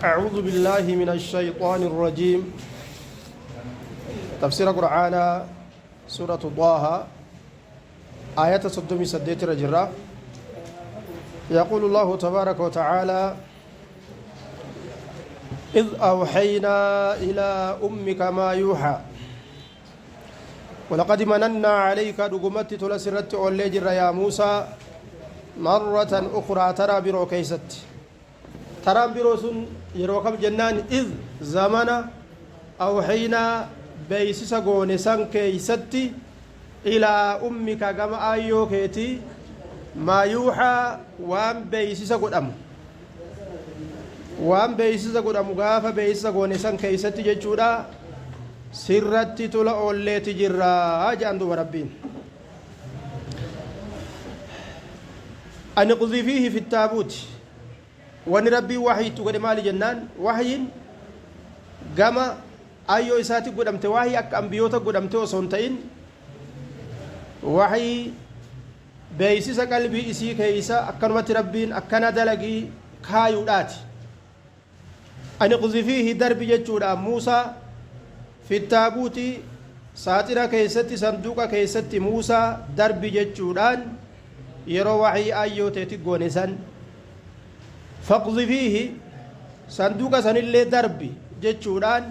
أعوذ بالله من الشيطان الرجيم. تفسير قرآن سورة طه آية صدومي سديت رجرة. يقول الله تبارك وتعالى: إذ أوحينا إلى أمك ما يوحى ولقد مننا عليك دقمت تلسرت أولي يا موسى مرة أخرى ترى برو كيست ترى برو سن يروكم جنان إذ زمن أوحينا بيسس غونسان كيستي إلى أمك كما أيو كيتي ما يوحى وان بيسس قدام وان بيسس قدام غافة بيسس غونسان كيستي جتشورا sirratti tola oolleeti jirra jedhan duuba rabbiin. Ani qudhifiihi fi taabuuti. Wanni rabbiin waxyiitti godhe maali jennaan, waxyiin gama ayyoo isaatti godhamte, waxyii akka ambiyoota godhamte osoo hin ta'in, waxyii beeysisa qalbii isii keeysa akkanumatti rabbiin akkana dalagii kaayuudhaati. Ani qudhifiihi darbi jechuudha Muusaa fi taabuuti, saaxina keessatti, sanduuqa keessatti Muusaa darbi jechuudhaan yeroo waxii ayyoo teeti goone san. Faqdhifiihi, sanduuqa sanillee darbi jechuudhaan,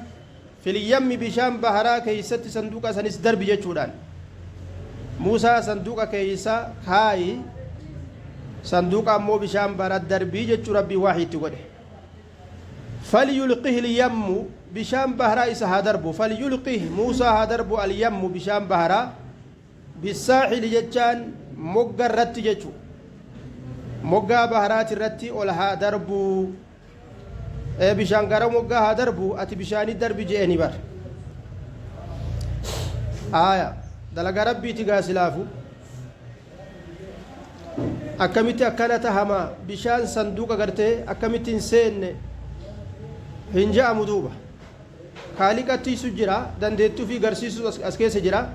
filyammi, bishaan baharaa keessatti sanduuqa sanis darbi jechuudhaan, Muusaa sanduuqa keeysa kaayi, sanduuqa ammoo bishaan baharaa darbii jechuu rabbii waxiitti godhe. فليلقه اليم، بشام بهرا إسا هدربو، فليلقه موسى هدربو اليم، بشام بهرا، بالساحل جتان mogga irratti jechu, moggaa baharaati irratti ol haa darbu, bishaan gara moggaa haa darbu, ati bishaanii darbi je'eni bar. Aya, dalagaa rabbiiti gaa silaafu akkamitti akkana tahama? Bishaan sanduuqa gartee akkamitti hin seenne hin je'amu. Duuba kaaliqattiisu jira, dandeettuu fi garsiisu as keessa jira.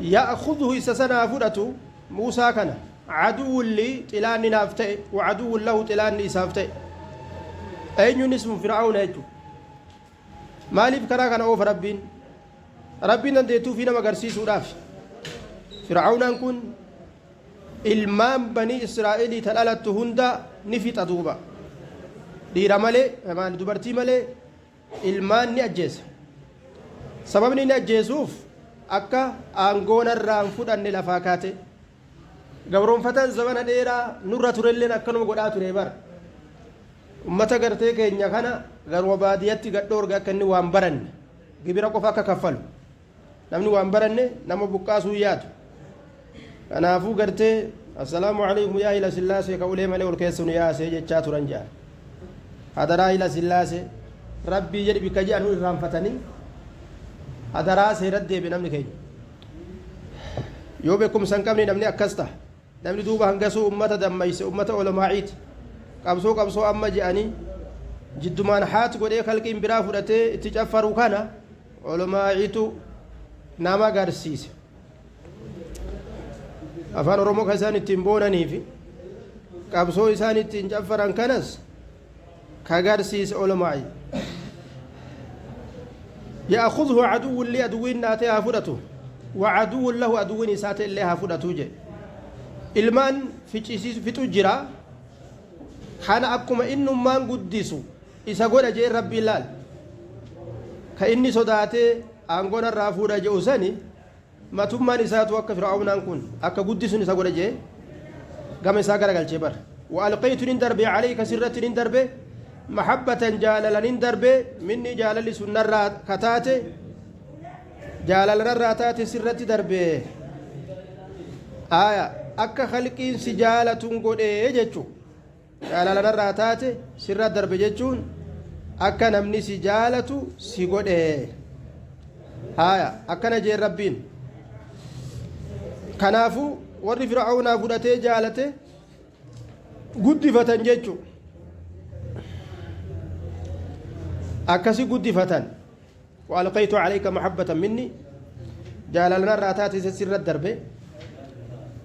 Ya'khudhu, isa sanaa fudhatu Muusaa kana, caduwwun lii, xilaanni naaf ta'e, wa caduwwun lahu, xilaanni isaaf ta'e. Eenyuun sun? Fir'aawna jechuudha. Maaliif karaa kana oofa rabbiin? Rabbiin dandeettuu fi nama agarsiisuudhaaf. Fir'aawnaan kun ilmaan banii Israa'elii ta dhalattu hunda ni fixa. Duuba dhiira malee, dubartii malee ilmaan ni ajjeesa. Sababni inni ajjeesuuf akka aangoonarraan fudhanne lafaa kaate. Gabroonfataan zamana dheeraa nurra turelleen akkanuma godhaa ture bara. Ummata gartee keenya kana garuma baadiyyatti gadhoorga, akka inni waan baranne gibira qofa akka kaffalu. Namni waan baranne nama buqqaasuu yaadu. Kanaafuu gartee "Assalaamu alaikum yaa ila sillaasee, ka ulee malee ol keessa nu yaasee" jechaa turan jedhan. Hadaraa ila sillaasee rabbii jedhi bikka jedhan nu irraanfatanii hadaraa seerat deebi. Namni keenya yoo beekumsa hin qabne namni akkas ta'a. Namni duuba hangasuu ummata dammayse, ummata olomaa'iiti. Qabsoo qabsoo amma je'anii jiddumaan haat godhee kalqiin biraa fudhatee itti caffaru kana olomaa'iitu nama agarsiise. Afaan Oromoo kan isaan ittiin boonanii fi qabsoo isaan ittiin caffaran kanas ka garsiise olomaa'i. Ya'khudhu caduwwun li, aduwwiin naatee haa fudhatu, wa caduwwun lahu, aduwwiin isaate illee haa fudhatu jedhe. Ilmaan fixu jira kana akkuma innummaan guddisu isa godha jee rabbiin. Laal, ka inni sodaatee aangoon irraa fuudha jedhu sani matummaan isaatu akka fir'aawnaan kun akka guddisuun isa godha jee gama isaa garagalchee bara. وألقيت nin darbe عليك, sirratti nin darbe, محبة, jaalala nin darbe, مني, jaalalli sun narraa kataate, jaalala narraa taate sirratti darbe. Aya, akka khalqiin si jaalatun godhee jechu. Jaalala narraa taate sirra darbe jechuun akka namni si jaalatu si godhe. Haya, akkana jeen rabbiin. Kanaafuu warri fir'aawnaa fudhatee jaalate guddifatan jechu, akkasi guddifatan. وألقيت عليك محبة مني, jaalala narraa taate sirra darbe.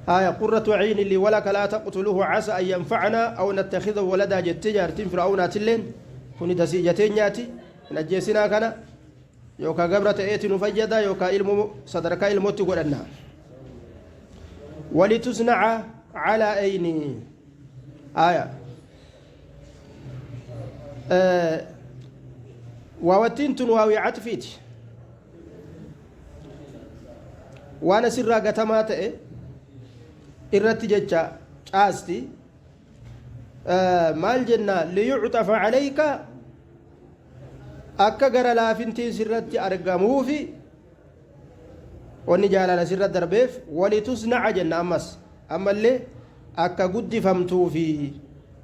آية قرة عين لي ولك لا تقتلوه عسى أن ينفعنا أو نتخذه ولدا jette jaartiin fir'aawnaatilleen. Kuni dasii ija teenyaati hin ajjeesinaa kana yookaan gabra ta'eeti nu fayyada yookaan ilmoo sadarkaa ilmootti godhanna. Walitusnaca calaa ayni aya waawattiin tun waawii caxfiiti waan asirraa gatamaa ta'e irratti jecha caasti maal jenna liyucxafa calayka akka gara laafintiin sirratti argamuufi wanni jaalala sirra darbeef walitusnaca jenna ammas ammallee akka guddifamtuufi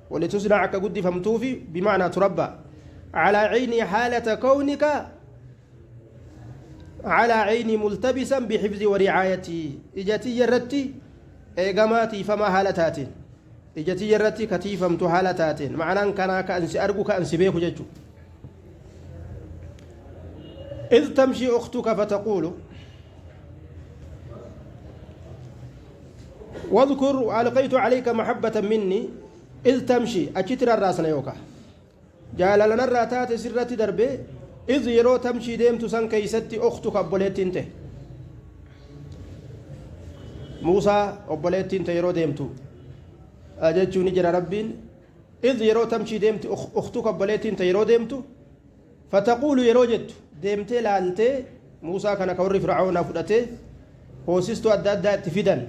walitusnaca akka guddifamtuufi bimacnaa turabba calaa cayni haalata kawnika calaa cayni multabisan bixifzi waricaayati ija tiyya irratti eegamaa tiifamaa haala taateen ija tiyya irratti ka tiifamtu haala taateen ma'anaan kanaa ka ansi argu ka ansi beeku jechu إذ تمشي أختك فتقول واذكر ألقيت عليك محبة مني إذ تمشي أجتر الرأس يوكا جاللنا الراتات سرة دربي إذ يرو تمشي ديمت سن كيستي أختك أبوليتين ته موسى أبوليتين يرو ديمتو أجتشو نجر ربين إذ يرو تمشي ديمت أختك أبوليتين يرو ديمتو فتقول يرو جت ديمتي لالتي موسى كان كوري فرعون فدته هوسيستو أدى أدى تفيدن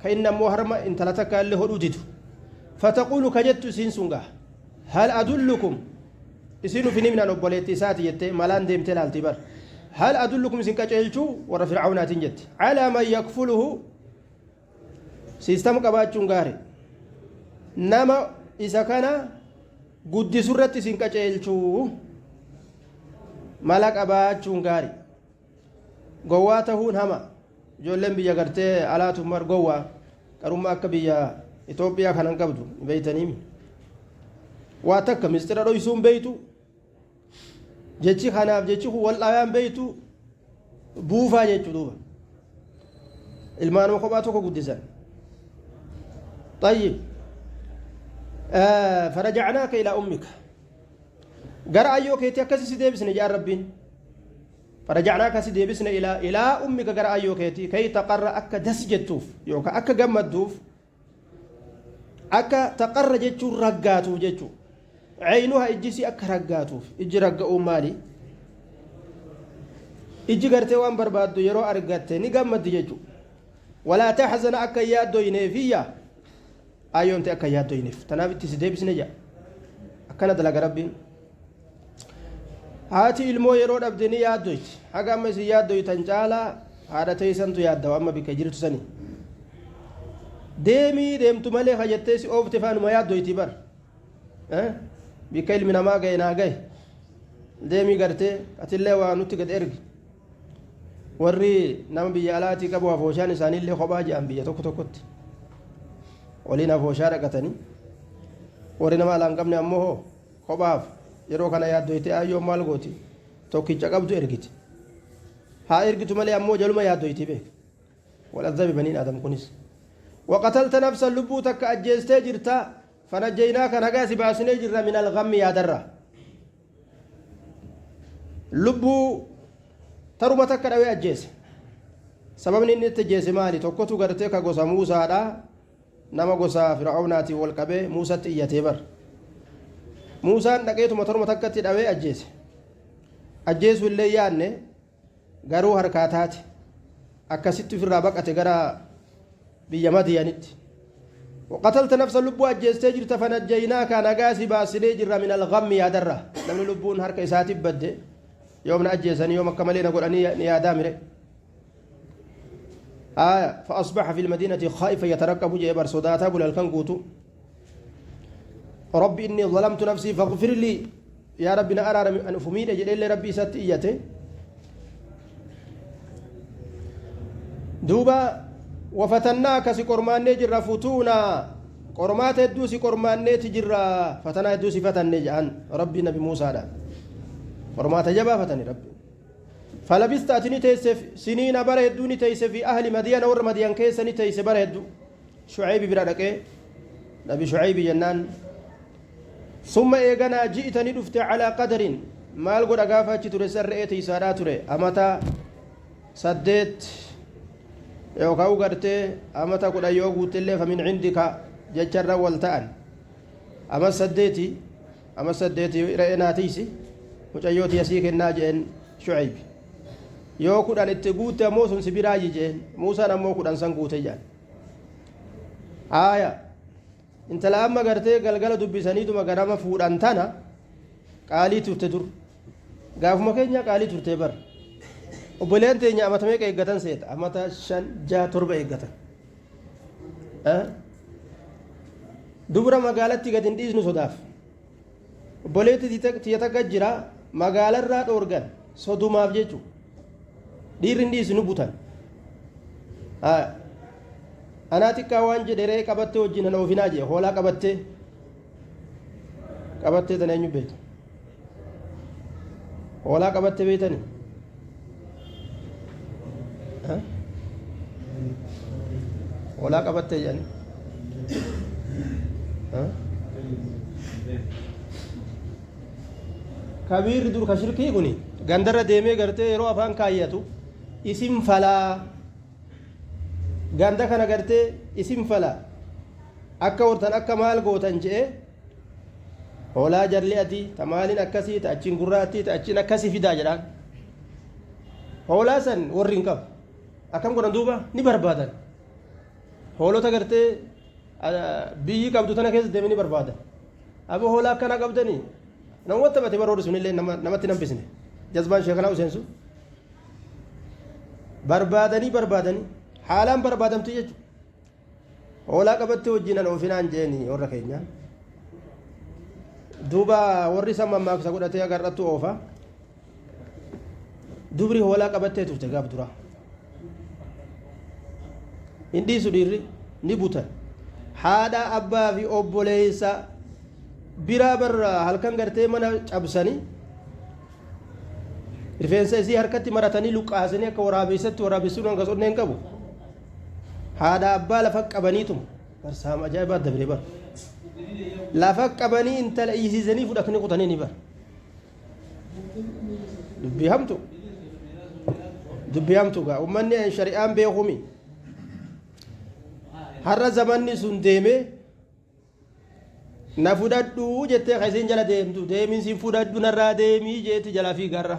كإن مو هرم إن تلتك اللي هدو فتقول كجت سين هل أدلكم isin ufin himnaan obboleettii isaati jette malaan deemtee laalti bar hal adullukum isin qaceelchuu warra fircaunaatiin jette calaa man yakfuluhu siistama qabaachuun gaari nama isa kana guddisurratti isin qaceelchuu mala qabaachuun gaari gowwaa tahuun hama ijoolleen biyya gartee alaatumar gowwaa qarummaa akka biyya Itoophiyaa kanan qabdu beeytaniimi waa takka mistira dhoysuun beeytu jechi kanaaf jechi kun wal dhaayaan beeytu buufaa jechuu duuba ilmaanuma kophaa tokko guddisan طيب فرجعناك إلى أمك gara ayyoo keetii akkasi si deebisne jaan rabbiin فرجعناك si deebisne إلى أمك gara ayyoo keetii kay taqarra akka das jettuuf yookaan akka gammadduuf akka taqarra jechuun raggaatuuf jechuu ceynuha ijjisii akka raggaatuuf ijji ragga'uun maali ijji gartee waan barbaaddu yeroo argatte ni gammaddi jechuu walaa taxzana akka hin yaaddoyneefiyya ayyoonte akka hin yaaddoyneef tanaaf itti si deebisne jedha akkana dalaga rabbiin haati ilmoo yeroo dhabde ni yaaddoyti haga amma isin yaaddoytan caalaa haadha teeysantu yaaddawa amma bikka jirtu sanii deemii deemtu malee ka jettee si oofte faanuma yaaddoyti bar bikka ilmi namaa gahe naa gahe deemii gartee atillee waa nutti gad ergi warri nama biyya alaatii qabu hafooshaan isaaniillee kophaa jedhan biyya tokko tokkotti waliin hafooshaa dhaqatanii warri nama alaa hin qabne ammoo hoo kophaaf yeroo kana yaaddoyte ayyoon maal gooti tokkicha qabdu ergiti haa ergitu malee ammoo jaluma yaaddoyti beek والأذب بنين آدم كنس وقتلت نفسا لبو تك أجيستي جرتا فنجيناك نقاسي باسني جرا من الغم يا درة لبو تربة تك أوي أجيس sababni inni itti ajjeese maali tokkotu gartee ka gosa muusaadha nama gosa fir'aawnaatiin wal qabee muusatti iyyatee bar muusaan dhaqeetuma torma takkatti dhawee ajjeese ajjeesuu illee yaanne garuu harkaa taate akkasitti ofirraa baqate gara biyya madiyanitti وقتلت نفسا لبو أجيستي جرت فنجيناك نقاسي باسني جرا من الغم يا درة لمن لبون هرك إساتي بد يوم نأجيسني يوم كمالين أقول أني يا دامري آية فأصبح في المدينة خائفا يترقب جيبر صداتا بل الكنكوتو رب إني ظلمت نفسي فاغفر لي يا رب أرى أن أفميد جل ربي ستيته دوبا وفتناك سي جرا فتونا قرمات هدو سي قرماني تجرا فتنا هدو سي فتني جان ربي نبي موسى دا قرمات جبا فتني ربي فلبست أتني تيسف سنين بر هدوني تيسف في أهل مدين ور مدين كيسني تيسف بر هدو شعيب برادك نبي شعيب جنان Summa eeganaa ji'ita ni dhufte calaa qadarin maal godha gaafa achi ture san re'ee tiiysaadhaa ture amata 8 yookaan gartee amata 10 yoo guuttellee famin cindika jecharra wal ta'an ama saddeeti ama saddeeti re'ee naa tiiysi mucayyoo tiyya sii kennaa jeen Shucayb yoo 10 itti guutte ammoo sun si biraayyi jeen Muusaan ammoo 10 san guute jedhan aaya Intala amma gartee galgala dubbisaniituma ganama fuudhan tana qaalii turte dur. Gaafuma keenya qaalii turte bar. Obboleen teenya amata meeqa eeggatan seeta? Amata 5, 6, 7 eeggatan. Dubra magaalatti gad hin dhiisnu sodaaf. Obboleetti tiyya takka jira magaalarraa dhoorgan sodumaaf jechuudha. Dhiirri hin dhiisnu butan. Anaa xiqqaa waan jedhe re'ee qabattee wajjin hin oofinaa jedhe hoolaa qabattee qabattee tana eenyu beeka hoolaa qabattee beektani hoolaa qabattee jedhani kabiirri dur ka shirkii kuni gandarra deemee gartee yeroo afaan kaayyatu isin falaa Ganda kana gartee isin fala akka hortan akka maal gootan je'e hoolaa jalli adii ta maaliin akkasii ta achiin gurraattii ta achiin akkasii fidaa jedhaan. Hoolaa san warri hin qabu. Akkam godhan duuba ni barbaadan. Hoolota gartee biyyi qabdu tana keessa deemanii barbaadan. Aboo hoolaa akkana qabdanii namumatti taphate baroorri sunillee namatti nambisne. Jazbaan sheekanaa Useen sun. Barbaadanii barbaadanii haalaan barbaadamti jechuudha. Hoolaa qabattee wajjin an oofinaan jeeni warra keenya. Duuba warri san mammaaksa godhatee agarrattu oofa. Dubri hoolaa qabattee turte gaaf duraa. Hin dhiisu dhiirri ni butan. Haadha abbaa fi obboleessa biraa barra halkan gartee mana cabsanii Rifeensa isii harkatti maratanii luqqaasanii akka waraabessatti waraabessuun hanga sonnee hin qabu. Haadha abbaa lafa qabaniituma. Barsaama ajaa'ibaa dabre bara. Lafa qabanii intala iisiisanii fudhatanii kutanii ni bara. Dubbii hamtu. Dubbii hamtu gaa uummanni shari'aan beekumi. Har'a zamanni sun deemee Na fudhadhu jettee ka isiin jala deemtu deemiin siin fudhadhu narraa deemii jeetti jalaa fiiga har'a.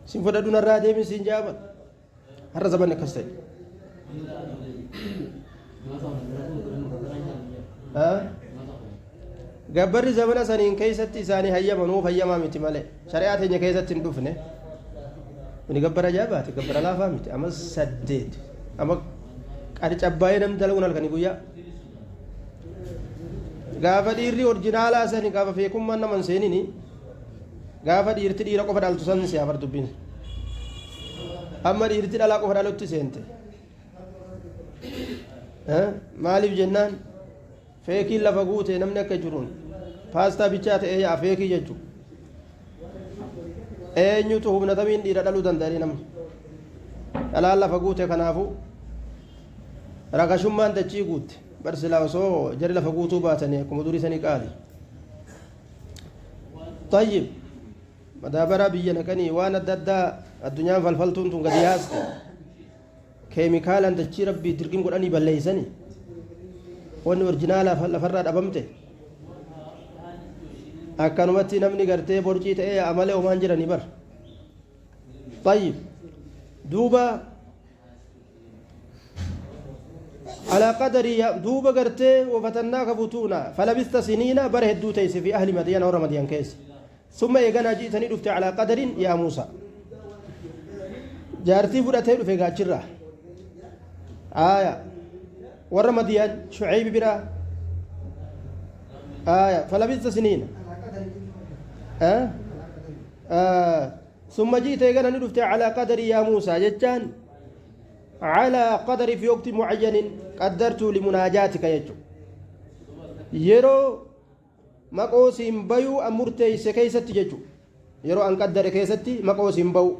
Siin fudhadhu narraa deemii siin jaaba. Har'a zamanni akkas ta'e. Gabbarri zamana saniin keessatti isaanii hayyama nuuf hayyamaa miti malee shari'aa teenya keessatti hin dhufne. Kuni gabbara ajaa'ibaati gabbara laafaa miti amma 8 amma qarcabbaa'ee namni dalaguun halkanii guyyaa. Gaafa dhiirri orjinaalaa sani gaafa feekummaan nama hin seenini gaafa dhiirti dhiira qofa dhaltu san si hafar dubbiin. Amma dhiirti dhalaa qofa dhalutti seente. Maaliif jennaan feekiin lafa guute namni akka jiruun paastaa bichaa ta'ee yaa feekii jechuudha. Eenyutu humna tamiin dhiira dhaluu danda'anii namni. Dhalaan lafa guute kanaafuu rakashummaan dachii guutte. Bar silaa osoo jarri lafa guutuu baatanii akkuma durii sanii qaali. Tayyib madaabaraa biyya naqanii waan adda addaa addunyaan falfaltuun tun gadi yaaste. Keemikaalaan dachii rabbii dirqim godhanii balleeysani. Wanni orjinaala lafarraa dhabamte. Akkanumatti namni gartee borcii ta'ee yaa'a malee homaan jiranii bar. Tayyib duuba alaa qadarii duuba gartee wafatannaaka futuuna falabista siniina bara hedduu teeyse fi ahli madiyana warra madiyan keessa. Summa eeganaa ji'itanii dhufte alaa qadarin yaa Muusaa. Jaartii fudhatee dhufe gaachirraa. Aaya. Warra Madiyaan Shucaybi biraa. Aaya. Falabista siniina. Summa ji'ite eegana ni dhufte alaa qadarii yaa Muusaa jechaan alaa qadari fi waqti mucayyanin qaddartuu limunaajaatika jechuudha. Yeroo maqoo siin bayuu an murteeyse keeysatti jechu yeroo an qaddare keessatti maqoo siin bayu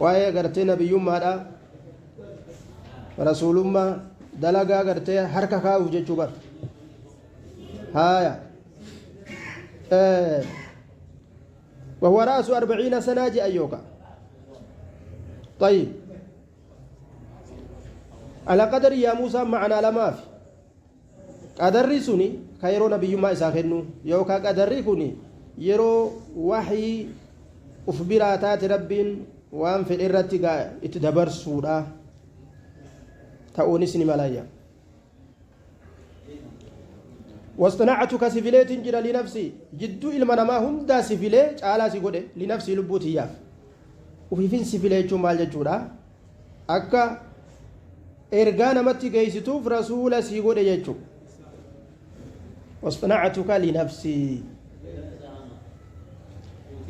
waa'ee gartee nabiyyummaadha rasuulummaa dalagaa gartee harka kaa'uuf jechuu bar. Haya, وهو رأس 40 سنة جاء يوكا. طيب، على قدر يا موسى معنا لما في qadarri suni ka yeroo nabiyyummaa isaa kennu yookaan qadarri kun yeroo waxii uf biraa taate Rabbiin waan fedhe irratti itti dabarsuudha ta'uunis ni malayya. واصطنعتك سفليت جرى لنفسي، جدو ilma namaa hundaa sifilee caalaa si godhe، لنفسي lubbuu tiyyaaf. Ufiifin sifilee jechuun maal jechuudha? Akka ergaa namatti geessituuf rasuula sii godhe jechuudha. واصطنعتك لنفسي.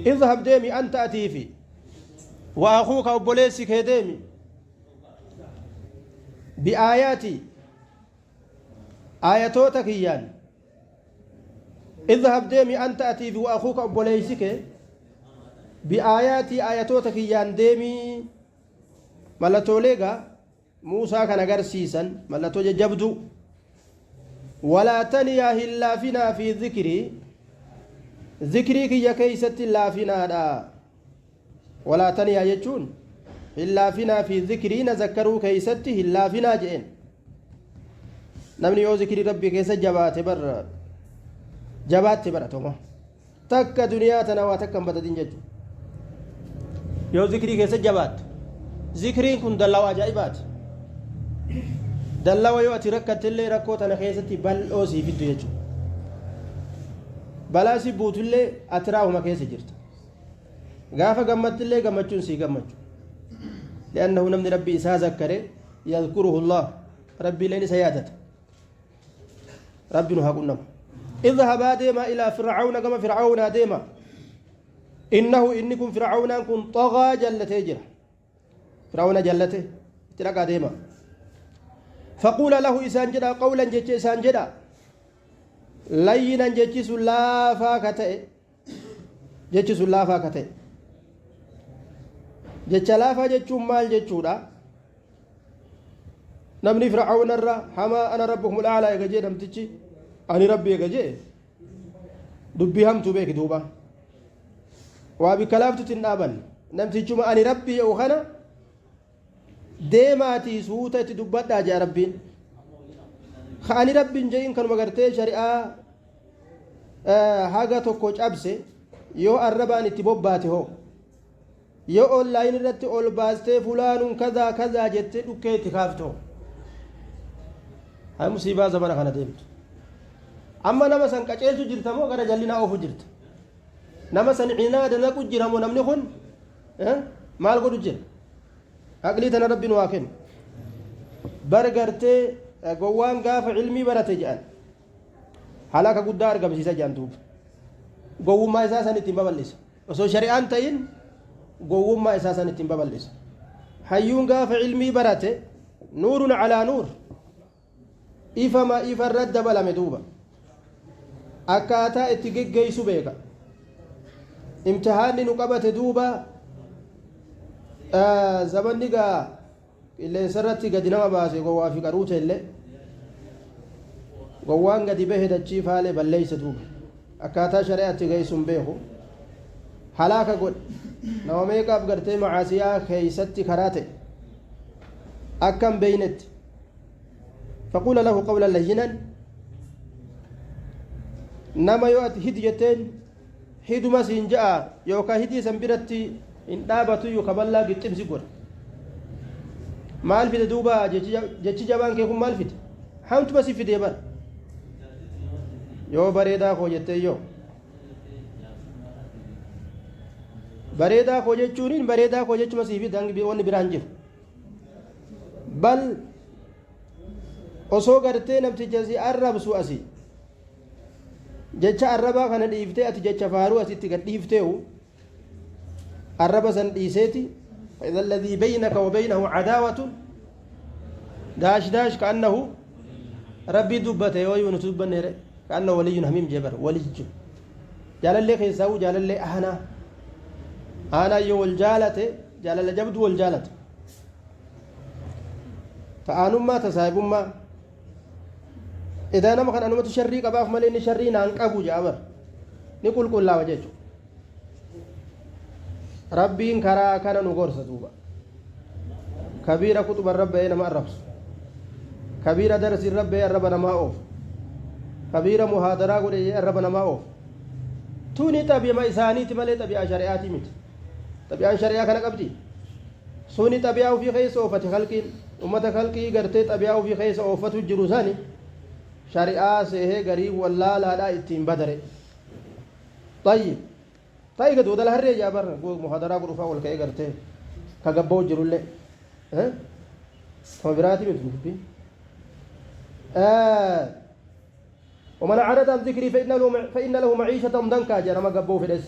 اذهب deemi، أنت atii fi وأخوك obboleessi kee deemi، بآياتي aayatoota kiyyaan. اذهب deemi، أنت atii fi وأخوك obboleessi kee، بآياتي aayatoota kiyyaan deemi. Mallattoolee gaa Muusaa kan agarsiisan, mallattoo jajjabduu. ولا تنيا hin laafinaa، في ذكري zikrii kiyya keeysatti laafinaadha. ولا تنيا jechuun hin laafinaa، في ذكري na zakkaruu keeysatti hin laafinaa je'en. Namni yoo zikrii Rabbii keessa jabaate bar jabaatte baratoma takka duniyaa tana waa takka hin badadin jechu. Yoo zikrii keessa jabaatte, zikriin kun dallawa ajaa'ibaati, dallawa yoo ati rakkattellee rakkoo tana keessatti bal'oo sii fiddu jechuudha. Balaa si buutullee ati raahuma keessa jirta. Gaafa gammattillee gammachuun sii gammachu. لأنه namni Rabbi isaa zakkare يذكره الله، Rabbi illeen isa yaadata. Rabbi nu haa qunnamu. اذهبا deema، إلى فرعون gama fircaunaa deema، إنه inni kun fircaunaan kun طغى jallatee jira. Fircauna jallate itti dhaqaa deema. فقولا له isaan jedha، قولا jecha isaan jedha، لينا jechi sun laafaa ka ta'e, jechi sun laafaa ka ta'e. Jecha laafaa jechuun maal jechuudha? Namni fircaunarra hamaa أنا ربكم الأعلى eega jee, namtichi ani Rabbi eega jee, dubbii hamtuu beeki. Duuba waa bikka laaftutti hin dhaaban. Namtichuma ani Rabbi jedhu kana deemaatii suuta itti dubbadhaa jea Rabbiin. Ka ani Rabbiin je'in kanuma gartee shari'aa haga tokko cabse yoo arrabaan itti bobbaate hoo, yoo online irratti ol baastee fulaanuun kazaa kazaa jettee dhukkee itti kaaftoo, haa musiibaa zamana kana deemtu. Amma nama san qaceelchu jirta moo gara jallinaa oofu jirta? Nama san cinaada naqu jira moo namni kun maal godhu jira? Aqlii tana Rabbiin waa kennu. Bar gartee gowwaan gaafa cilmii barate jedhan halaka guddaa argamsiisa jedhan. Duuba gowwummaa isaa san ittiin babal'isa. Osoo shari'aan ta'in gowwummaa isaa san ittiin babal'isa. Hayyuun gaafa cilmii barate نور على نور, ifama ifa irra dabalame. Duuba akkaataa itti geggeeysu beeka. Imtihaanni nu qabate duuba zamanni gaa qilleensa irratti gadi nama baase. Gowwaa fi qaruute illee gowwaan gadi bahe dachii faalee balleeyse. Duuba akkaataa shari'aatti geessuun beeku halaaka godhe. Nama meeqaaf gartee macaasiyaa keeysatti karaa ta'e akkam beeynetti. فقولا له قولا لينا. Nama yoo ati hidi jetteen hiduma siin ja'a, yookaan hidii san biratti hin dhaabatuyyuu kaballaa gixximsi godha. Maal fide duuba jechi jabaan kee kun? Maal fide? Hamtuma si fidee bara. Yoo bareedaa koo jettee, yoo bareedaa koo jechuun bareedaa koo jechuma sii fide, wanni biraan jiru. Bal osoo gartee namticha si arrabsu asii jecha arrabaa kana dhiiftee ati jecha faaruu asitti gad dhiifteehu, arraba san dhiiseeti فإذا الذي بينك وبينه عداوة داش داش كأنه ربي دبته. yoo nuti dubbanne كأنه ولي حميم jebar ولي jaalallee keessaa'u, jaalallee ahanaa aanaa yoo wal jaalate, jaalala jabdu wal jaalate, ta'aanummaa tasaahibummaa. Edaa nama kana anumatu sharrii qabaaf malee inni sharrii naan qabu jedha bar. Ni qulqullaawa jechuudha. Rabbiin karaa kana nu gorsa duuba. Kabiira kuxuba irra ba'ee nama arrabsu. Kabiira darsi irra ba'ee arraba namaa oofu. Kabiira muhaadaraa godhe arraba namaa oofu. Tuni xabiima isaaniiti malee xabi'aa shari'aatii miti. Xabi'aan shari'aa kana qabdi. Suni xabi'aa ofii keessa oofate kalqiin. Ummata kalqii gartee xabi'aa ofii keessa oofatu jiru sani shari'aa seehee garii wallaalaadhaa ittiin badare. Xayyib. Ta'i gad wadala harree jaa bar muhadaraa godhu fa'aa ol ka'ee gartee ka gabba'u jirullee. Kama biraati miti dubbiin. ومن أعرض عن ذكري فإن له معيشة ضنكا جا نما غبو فدس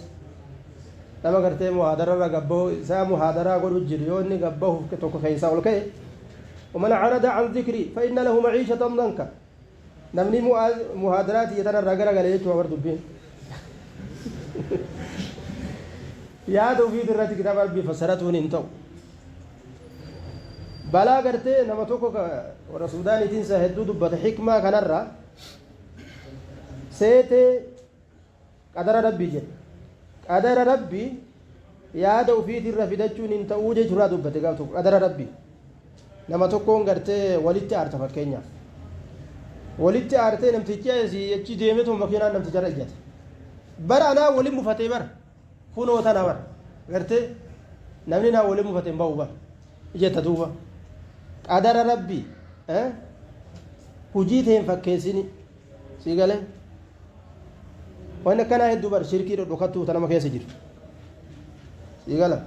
nama gartee muhaadararra gabbahuu isaa muhaadaraa godhu jiru yoo inni gabbahu tokko keessaa ol ka'e ومن أعرض عن ذكري فإن له معيشة ضنكا namni muhaadaraa tiyya tanarraa gara gale jechuudha bar dubbiin yaada ofiit irratti kitaaba rabbii fassaratuun hin ta'u balaa gartee nama tokko warra suudaaniitiin isa hedduu dubbata hikmaa kanarraa seetee qadara rabbii jedhe qadara rabbii yaada ofiitirra fidachuun hin ta'uu jechuurraa dubbate gaaf tokko qadara rabbii nama tokkoon gartee walitti aarta fakkeenyaaf walitti aartee namtichi asii achi deemeetuma makiinaan namticharra ijjate bara anaa waliin mufatee bara kunoo tana bara gartee namni naa waliin mufate hin ba'u bara jetta duuba qadara rabbii hujii tee hin fakkeessini sii galee wanni akkanaa hedduu bar shirkii dhodhokattuu ta nama keessa jirtu sii gala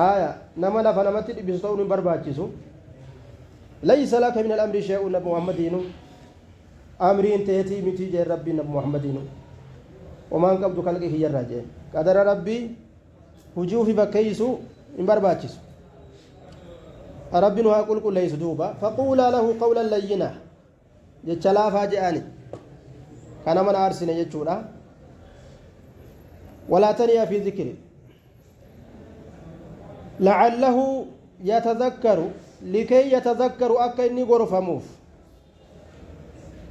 aya nama lafa namatti dhibbisu ta'uun hin barbaachisu laysa laka min al-amri shay'un nabi muhammadiinu amriin teetii miti jeen rabbiin nabi muhammadiinu homaan qabdu kalqii kiyyarraa jeen qadara rabbii hujii ufi fakkeeysu hin barbaachisu rabbi nu haa qulqulleeysu duuba faquulaa lahu qawlan layyinaa jecha laafaa je'ani kana mana aarsine jechuudha walaa taniya fi zikri lacallahu yatadakkaru likay yatadakkaru akka inni gorfamuuf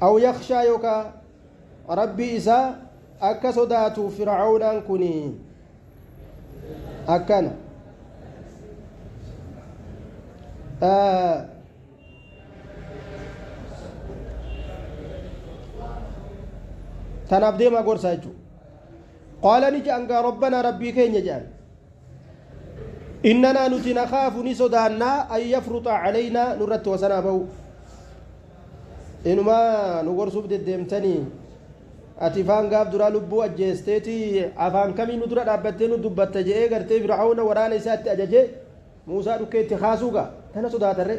aw yakshaa yookaa rabbii isaa akka sodaatuuf fir'aawnaan kuni akkana tanaaf deemaa gorsaa jechuudha qaala ni je'an gaa rabbanaa rabbii keenya je'an innanaa nuti nakaafu ni sodaannaa an yafruxa calaynaa nurratti wasanaa ba'u inumaa nu gorsuuf deddeemtanii ati ifaan gaaf duraa lubbuu ajjeesteeti afaan kamii nu dura dhaabbattee nu dubbatta je'ee gartee fir'aawna waraana isaatti ajajee Muusaa dhukkee itti kaasuu gaa tana sodaatarre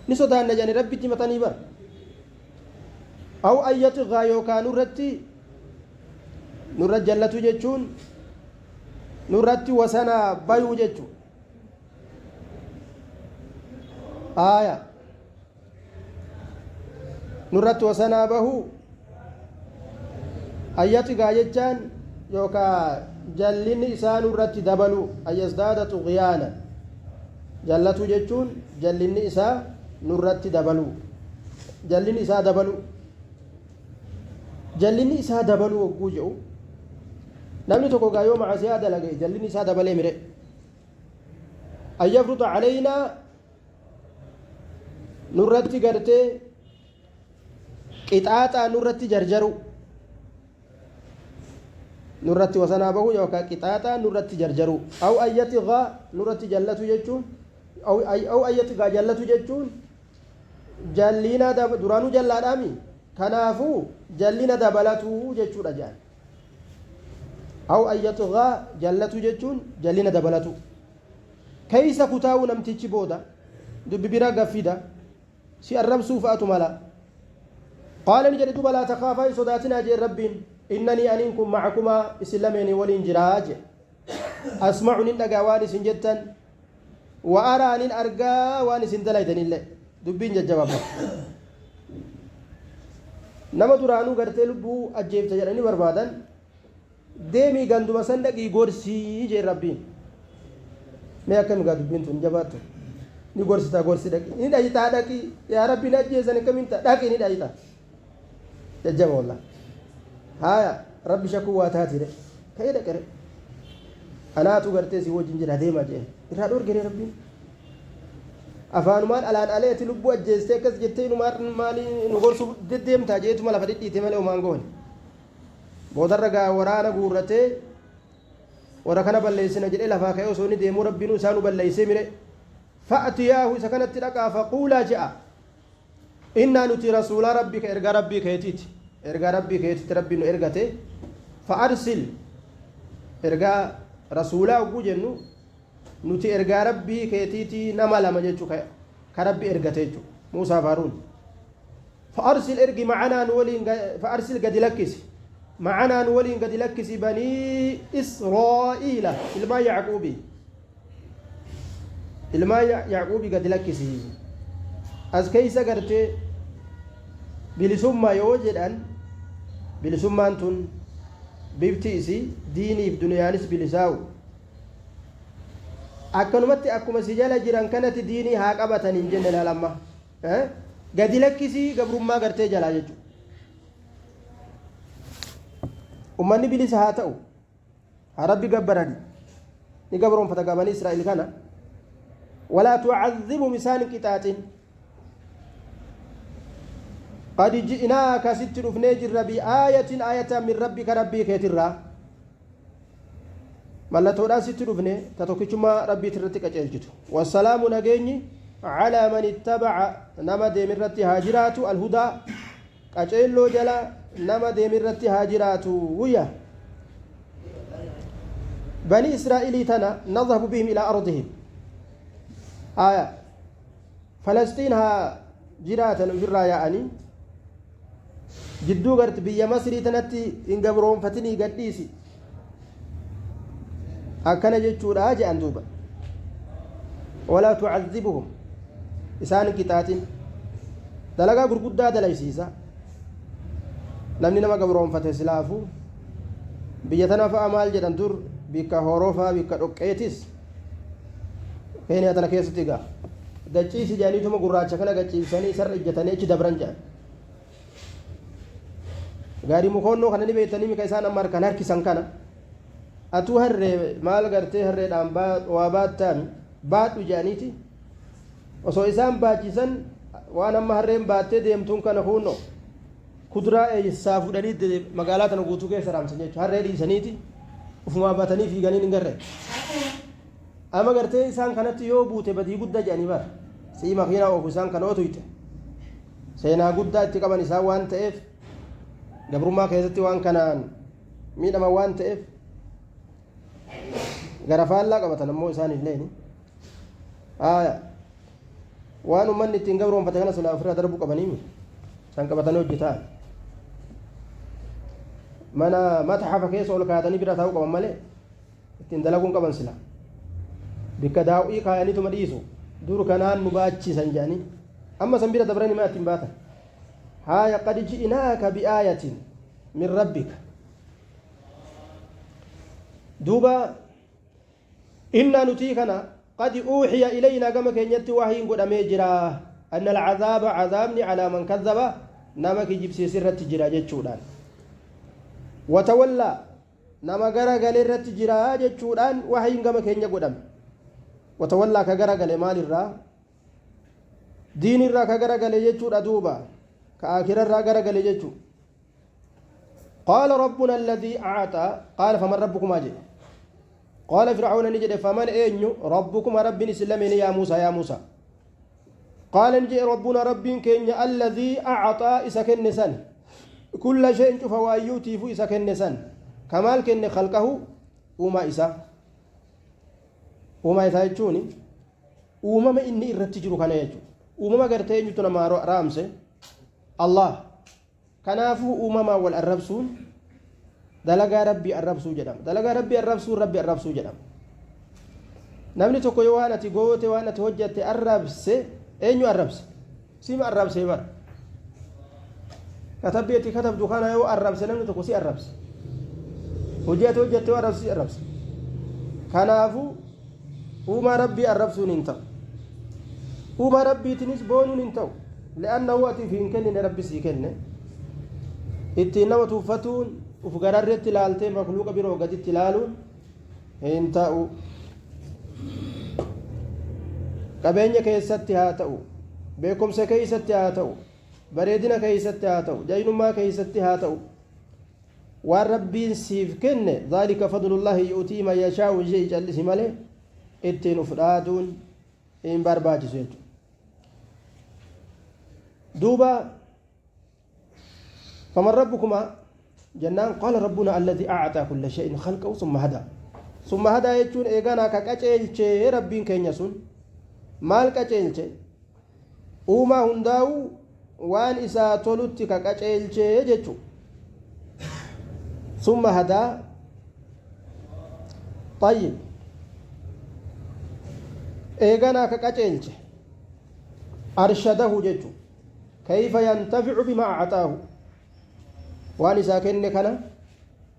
ni sodaanna jedhani rabbitti himatanii bar aw an yaxgaa yookaa nurratti nurra jallatu jechuun nurratti wasanaa bayuu jechuu aaya nurratti wasanaa bahuu an yaxgaa jechaan yookaa jallinni isaa nurratti dabaluu an yazdaada xugyaanan jallatuu jechuun jallinni isaa nurratti dabaluu jallinni isaa dabaluu jallinni isaa dabaluu hogguu jedhu namni tokko gaa yoo macasiyaa dalage jallinni isaa dabalee mire an yafruxa calaynaa nurratti gartee qixaaxaa nurratti jarjaruu nurratti wasanaa bahuu yookaan qixaaxaa nurratti jarjaruu aw an yaxigaa nurratti jallatu jechuun aw an yaxigaa jallatu jechuun jalliina duraanuu jallaadhaami kanaafuu jallina dabalatuu jechuudha jedhan aw an yaxigaa jallatu jechuun jallina dabalatu keeysa kutaa'uu namtichi booda dubbi biraa gaffida si arrabsuu fa'atu mala qaala ni jedhe duba laa takaafaa hin sodaatinaa jeen rabbiin innanii aniin kun macakumaa isin lameenii waliin jiraa jee asmacu nin dhagaa waan isin jettan wa araa nin argaa waan isin dalaydanillee dubbiin jajjabaabba nama duraanuu gartee lubbuu ajjeefta jedhanii barbaadan deemii ganduma san dhaqii gorsii jeen rabbiin mee akkami gaa dubbiin tun jabaattu Ni gorsita gorsi dhaqi ni dhayitaa dhaqi yaa rabbi na ajjeesan akkamiin ta'a dhaqi ni dhayitaa jajjaba wallah haaya rabbi shakkuu waa taati re ka'ee dhaqe re anaatu gartee si wajjin jira deemaa jeen irraa dhoorgere rabbiin afaanumaan alaan aleeti lubbuu ajjeestee akkas jettee inumaan maalii nu gorsuuf deddeemtaa jeetuma lafa dhidhiite malee homaan goone boodarra gaa waraana guurratee warra kana balleessina jedhee lafaa ka'ee osoo inni deemuu rabbiinuu isaa nu balleessee mire fa'atiyaahu isa kanatti dhaqaa faquulaa je'a innaa nuti rasuulaa rabbii ka ergaa rabbii keetiiti ergaa rabbii keetitti rabbiin nu ergate fa'arsil ergaa rasuulaa hogguu jennu nuti ergaa rabbii keetiiti nama lama jechuu ka rabbi ergate jechuu Muusaa fi Haaruun فأرسل إرجي معنا نولين فأرسل قد لكس معنا نولين قد لكس بني إسرائيل إلما يعقوبي إلما يعقوبي قد لكس أز كيس قرتي بلسما يوجد أن بلسما أنتن بيبتئسي ديني بدنيانس بلساو akkanumatti akkuma si jala jiran kanatti diinii haa qabatan hin jenne laalamma gadi lakkisii gabrummaa gartee jalaa jechuudha. Ummanni bilisa haa ta'u haa rabbi gabbarani ni gabroonfata gabanii Israa'el kana walaa tucadhibhum isaan hin qixaaxin qad ji'naaka sitti dhufnee jirra biaayatin aayataan min rabbika rabbii keetirraa Mallattoodhaan sitti dhufne ta tokkichummaa Rabbiiti irratti qaceelchitu. Wassalaamu nageenyi calaa man ittabaca nama deemirratti haa jiraatu alhudaa qaceelloo jala nama deemirratti haa jiraatu wuyya. Bani Israa'ilii tana nadhabu bihim ilaa ardihim. Aya Falasxiin haa jiraatan ofirraa yaa'anii jidduu garte biyya Masrii tanatti hin gabroonfatinii gadhiisi akkana jechuudha jedhan duuba walaa tucadhibuhum isaan hin qixaaxin dalagaa gurguddaa dalaysiisa namni nama gabroonfate silaafuu biyya tana fa'a maal jedhan dur bikka horofaa bikka dhoqqeetis Keeniyaa tana keessatti egaa gachiisi jedhaniituma gurraacha kana gachiibsanii isarra ijjatanii achi dabran jedhan. Gaarii mukoonnoo kana ni beektanii mika isaan amma harkaan harkisan kana. Atuu harree maal gartee harreedhaan waa baattaami baadhu jedhaniiti osoo isaan baachisan waan amma harreen baattee deemtuun kana kuunnoo kuduraa eessaa fudhanii magaalaa tana guutuu keessa raamsan jechuudha. Harree dhiisaniiti ufumaa baatanii fiiganii hin garree. Amma gartee isaan kanatti yoo buute badii guddaa jedhanii bara. Sii makiinaa oofu isaan kana otuyte. Seenaa guddaa itti qaban isaan waan ta'eef gabrummaa keessatti waan kanaan miidhaman waan ta'eef gara faallaa qabatan ammoo isaan illeen. Haaya waan ummanni ittiin gabroonfate kana silaa ofirraa darbuu qabaniimi. Isaan qabatanii hojjetaan. Mana mataxafa keessa ol kaatanii bira taa'uu qaban malee ittiin dalaguun qaban sila bikka daaw'ii kaayaniituma dhiisu dur kanaan nu baachisan jedhanii amma san bira dabranii maa ittiin baatan haaya qad ji'inaaka bi'aayatin min rabbika duuba innaa nutii kana qad uuxiya ilaynaa gama keenyatti wahyiin godhamee jira anna alcazaaba cazaabni calaa man kazzaba nama kijibsiise irratti jira jechuudhaan watawallaa Nama gara gale irratti jira jechuudhaan wahyiin gama keenya godhame. Watawallaa ka gara gale maalirraa? Diinirraa ka gara gale jechuudha duuba. Ka aakirarraa gara gale jechuu. Qaala rabbuna alladhii a'axaa qaala faman rabbukumaa jedhe. Qaala fir'aawna ni jedhe faman eenyu rabbukuma rabbiin isin lameeni yaa Muusaa yaa Muusaa. Qaala ni jedhe rabbuna rabbiin keenya alladhii a'axaa isa kenne san kulla shay'in cufa waayyuutiifu isa kenne san kamaal kenne khalqahu uumaa isaa uumaa isaa jechuun uumama inni irratti jiru kana jechuudha uumama gartee eenyutu namaa raamse Allah kanaafuu uumamaan wal arrabsuun dalagaa rabbii arrabsuu jedhama dalagaa rabbii arrabsuun rabbi arrabsuu jedhama namni tokko yoo waan ati goote waan ati hojjatte arrabse eenyu arrabse sima arrabsee bara katabbii ati katabdu kana yoo arrabse namni tokko si arrabse hojii ati hojjatte yoo arrabse si arrabse kanaafuu uumaa rabbii arrabsuun hin ta'u Uumaa Rabbiitinis boonuun hin ta'u. Li'annahu ati if hin kennine Rabbi sii kenne. Ittiin nama tuffatuun uf gararretti ilaaltee makluuqa biroo gaditti ilaaluun hin ta'u. Qabeenya keessatti haa ta'u, beekumsa keessatti haa ta'u, bareedina keessatti haa ta'u, jaynummaa keessatti haa ta'u. Waan Rabbiin siif kenne dhaalika fadlullaahi yu'tii man yashaa'u jedhi callisi malee ittiin uf dhaaduun hin barbaachisu jechuudha. Duuba faman rabbukumaa jennaan qaala rabbuna alladhi a'ataa kulla shay'in khalqahu summa hadaa. Summa hadaa jechuun eeganaa ka qaceelchee Rabbiin keenya sun maal qaceelche? Uumaa hundaa'uu waan isaa tolutti ka qaceelchee jechu. Summa hadaa. Tayyib. Eeganaa ka qaceelche. Arshadahu jechu. Kayfa yantaficu bimaa acxaahu. Waan isaa kenne kana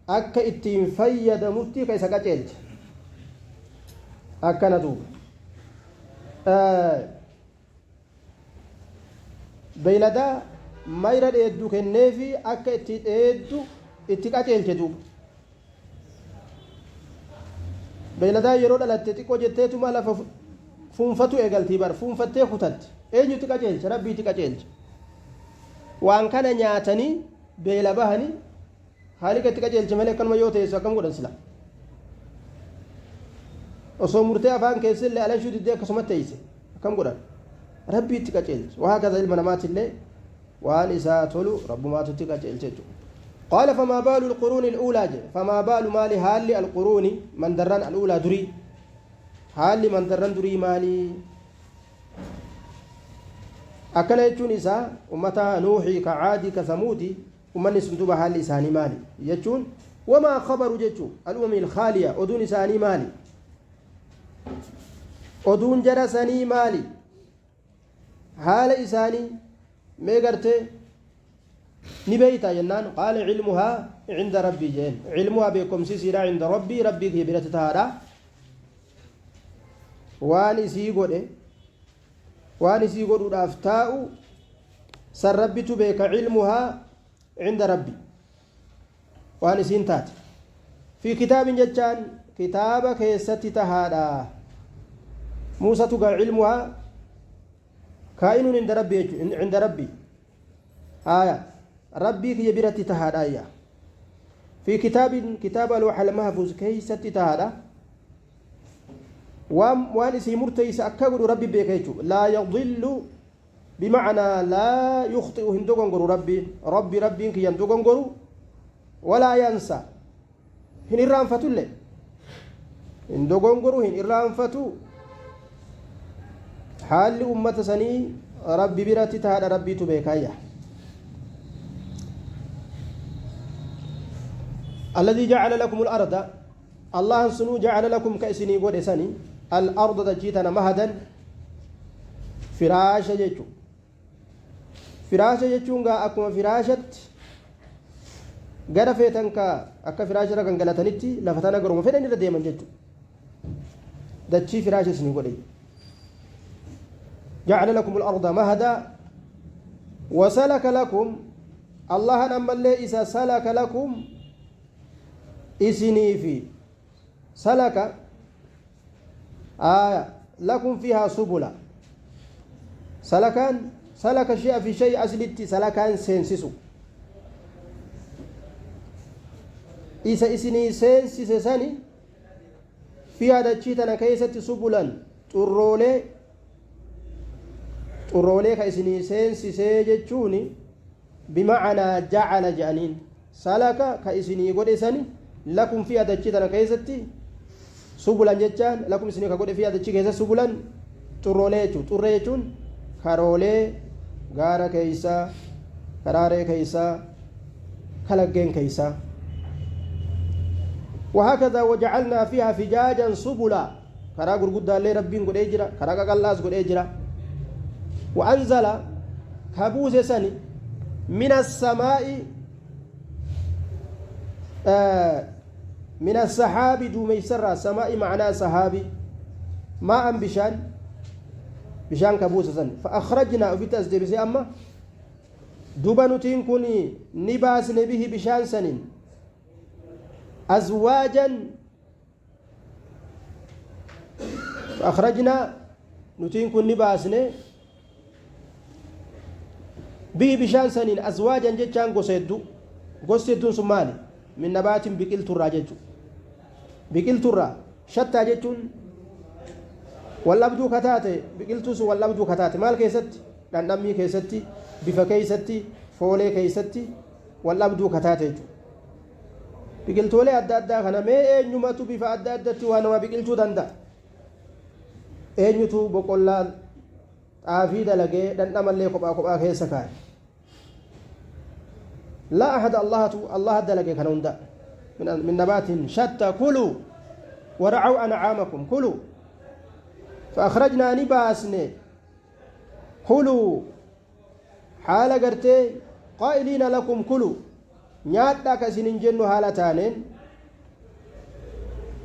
akka ittiin fayyadamutti ka isa qaceelche. Akkana duuba. Beeyladaa mayra dheeddu kenneefi akka itti dheeddu itti qaceelche duuba. Beeyladaa yeroo dhalatte xiqqoo jetteetuma lafa fuunfatu eegaltii bar fuunfattee kutatti. Eenyutti qaceelche? Rabbiitti qaceelche. Waan kana nyaatanii beela bahanii Haaliqa itti qajeelche malee akkanuma yoo teessu akkam godhan sila. Osoo murtee afaan keessillee alanshuu diddee akkasuma teeyse akkam godhan. Rabbii itti qajeelche. Waa kaza ilma namaatillee waan isaa tolu rabbumaatu itti qajeelche jechuudha. Qaala famaa baalu alquruuni al'uulaa jedhe. Famaa baalu maali haalli alquruuni mandarran al'uulaa durii. Haalli mandarran durii maali? Akkana jechuun isaa ummata Nuuhii ka Caadii ka Samuudii Ummanni sun duuba haalli isaanii maali? Jechuun wamaa khabaru jechuu al-umamil khaaliya oduun isaanii maali? Oduun jara sanii maali? Haala isaanii mee gartee ni beeytaa jennaan qaala cilmuhaa cinda rabbii jeen cilmuhaa beekomsi isiidha cinda rabbii rabbii kiyya biratti tahaadha waan isii godhe waan isii godhuudhaaf taa'u san rabbitu beeka cilmuhaa cinda rabbi waan isiin taate fi kitaabin jechaan kitaaba keessatti tahaadha muusatu gaa cilmuhaa kaa'inun inda rabbi jechu cinda rabbi haya rabbii kiyya biratti tahaadha ayya fi kitaabin kitaaba looxal mahfuuz keeysatti tahaadha waan waan isii murteeyse akka godhu rabbi beeka jechu laa yadillu bimacnaa laa yukhxi'u hin dogongoru rabbiin rabbi rabbiin kiyya hin dogongoru walaa yansa hin irraanfatulle hin dogongoru hin irraanfatu haalli ummata sanii rabbi biratti tahaadha rabbiitu beekaayya الذي جعل لكم الأرض Allahan sunuu jacala lakum ka isinii godhe sani al-arda dachii tana mahadan firaasha jechu firaasha jechuun gaa akkuma firaashatti gara feetan ka akka firaasha irra gangalatanitti lafa tana garuma fedhan irra deeman jechu dachii firaasha isinii godhe jacala lakum al-arda mahada wasalaka lakum allahan ammallee isa salaka lakum isiniifi salaka aaya lakum fiihaa subula salakaan salaka shi'a fi shay aslitti salakaan seensisu isa isinii seensise sani fiihaa dachii tana keessatti subulan xurroolee xurroolee ka isinii seensisee jechuuni bimacanaa jacala je'aniin salaka ka isinii godhe sani lakum fiiha dachii tana keessatti subulan jechaan lakum isinii ka godhe fiiha dachii keessa subulan xurroolee jechuun xurree jechuun karoolee gaara keeysaa karaaree keeysaa kalaggeen keeysaa وهكذا وجعلنا فيها فجاجا سبلا كرا غرغدا اللي ربين قد اجرا كرا قلاس قد اجرا وأنزل كبوس سني من السماء من السحاب دوميسرا سماء معناه سحابي ماء بشان Bishaan ka buuse san. Fa'akhrajnaa ofitti as deebisee amma duba nutiin kun ni baasne bihi bishaan saniin azwaajan. Fa'akhrajnaa nutiin kun ni baasne bihi bishaan saniin azwaajan jechaan gosa hedduu. Gosti hedduun sun maali? Min nabaatin, biqilturraa jechuudha. Biqilturraa shattaa jechuun wallabduu kataate. Biqiltuu sun wallabduu kataate maal keessatti? Dhandhammii keessatti, bifa keessatti, foolee keessatti wallabduu kataate jechuudha. Biqiltoolee adda addaa kana mee eenyumatu bifa adda addatti waa nama biqilchuu danda'a? Eenyutu boqqollaa xaafii dalagee dhandhamallee kophaa kophaa keessa kaa'e? Laa ahada. Allahatu Allaha dalage kana hunda. Min nabaatin shatta kuluu wara'aw an'aamakum kuluu. فأخرجنا نباسن كلوا حال قرتي قائلين لكم كلوا nyaadhaa ka isin hin jennu haala taaneen,